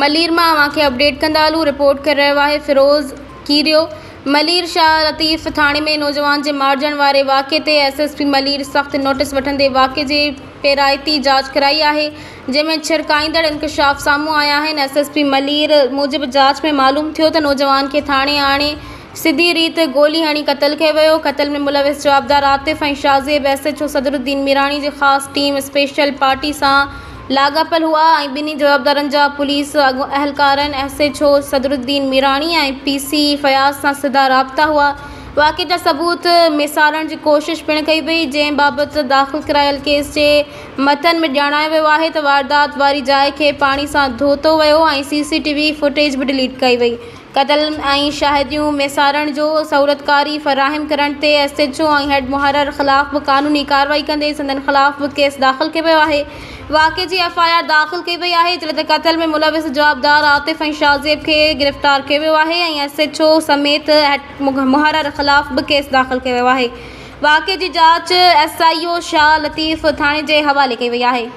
ملير مان اوهان کي اپڊيٽ ڪندا هلون رپورٽ ڪري رهيو آهي فيروز ڪيريو ملير شاهه لطيف ٿاڻي ۾ نوجوان جي مارجڻ واري واقعي تي ايس ايس پي ملير سخت نوٽيس وٺندي واقعي جي پيرائتي جاچ ڪرائي آهي جنهن ۾ ڇرڪائيندڙ انڪشاف سامهون آيا آهن ايس ايس پي ملير موجب جاچ ۾ معلوم ٿيو ته نوجوان کي ٿاڻي آڻي سڌي ريت گولي هڻي قتل ڪيو ويو، قتل ۾ ملوث جوابدار Atif ۽ Shahzeb S H O Sadruddin Mirani جي خاص ٽيم اسپيشل پارٽي سان لاڳاپيل هئا ۽ ٻنهي جوابدارن جا پوليس اهلڪارن S H O Sadruddin Mirani ۽ P C Fayaz سان سڌا رابطا هئا، واقعي جا ثبوت ميسارڻ جي ڪوشش پڻ ڪئي وئي، جنهن بابت داخل ڪرايل ڪيس جي متن ۾ ڄاڻايو ويو آهي ته واردات واري جاء کي پاڻي سان ڌوتو ويو ۽ سي سي ٽي وي فوٽيج به ڊليٽ ڪئي وئي. قتل ۽ شاهديون ميسارڻ جو سهولتڪاري فراهم ڪرڻ تي ايس ايڇ او ۽ هيڊ محرر خلاف به قانوني ڪارروائي ڪندي سندن خلاف به ڪيس داخل ڪيو ويو آهي. واقعي جي ايف I R داخل ڪئي وئي آهي جڏهن ته قتل ۾ ملوث جوابدار عاطف ۽ شاهزيب کي گرفتار ڪيو ويو آهي ۽ ايس ايڇ او سميت هيڊ محرر خلاف به ڪيس داخل ڪيو ويو آهي. واقعي جي جاچ S I O Shah Latif ٿاڻي جي حوالي ڪئي وئي آهي.